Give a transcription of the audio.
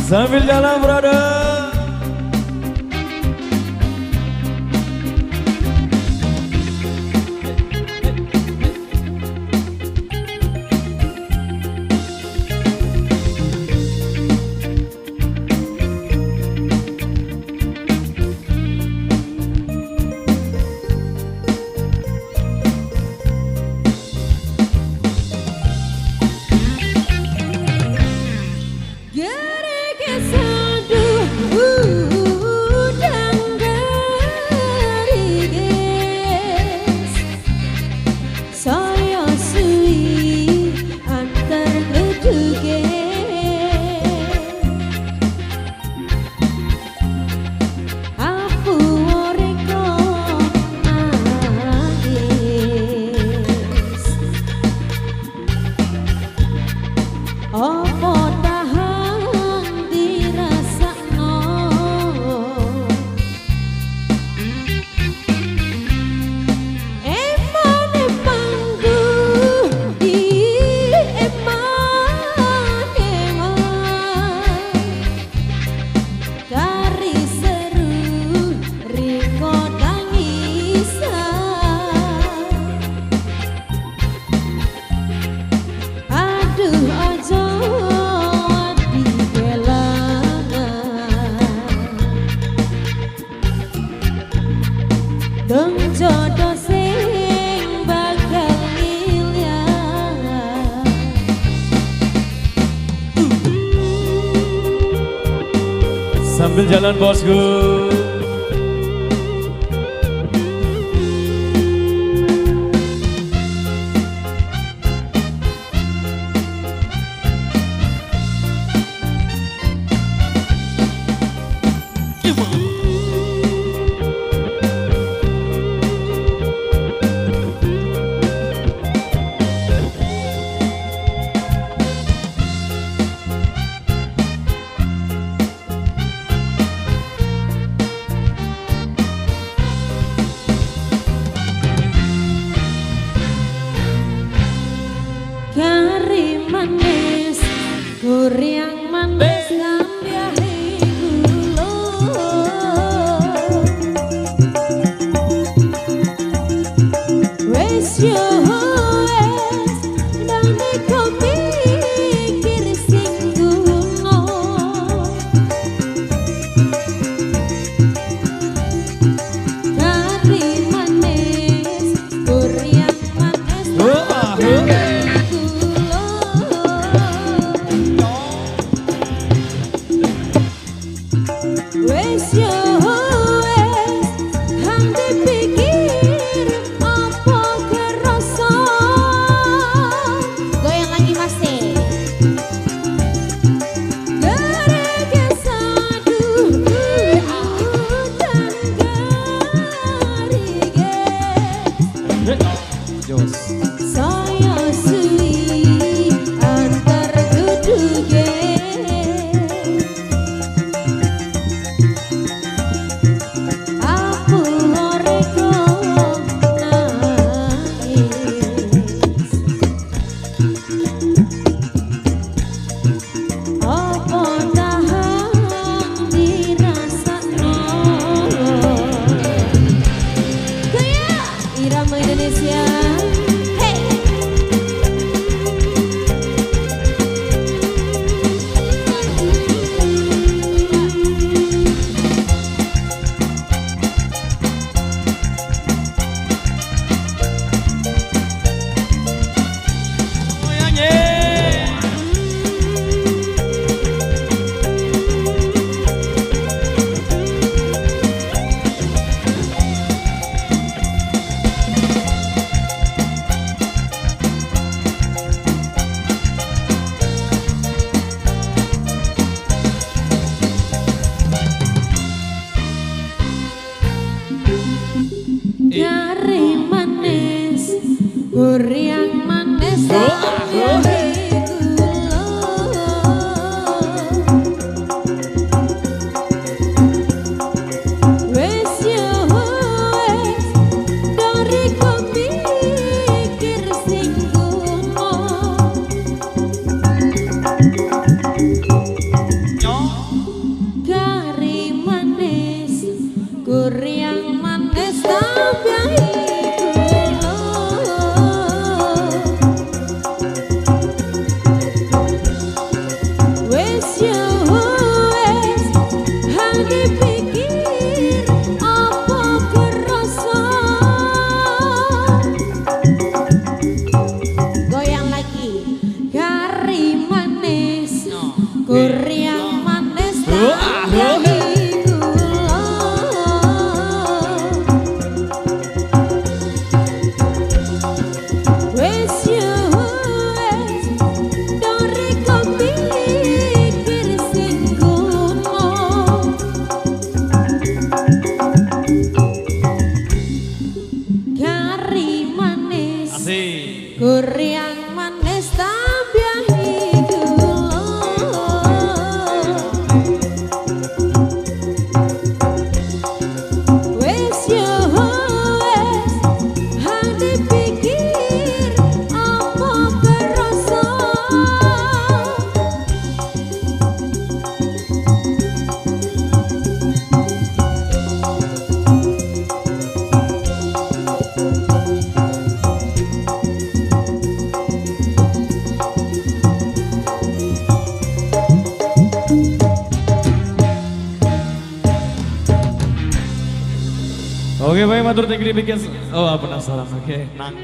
Sambil jalan, brother. Sambil jalan, bosku. Kari manis, goryang manis, tambahi gula. Wes yo wes, ndang dikopikir sing guna. Kari manis, goryang manis, tambahi. Wes yo wes, hang dipikir apa kerasa. Goyang lagi Mas. Gerege sadu udan gerige. Saya suwi antar duduge. Indonesia. Hey. Kari manis, goryang manis, tambahi gula. Wes yo wes, dari kupikir sing guna. Si Guriang manis tambahi gula. Wes yo wes hati pikir apa kerasa. Oke, baik matur thank you dibikin. Oh, penasaran. Oke, nang.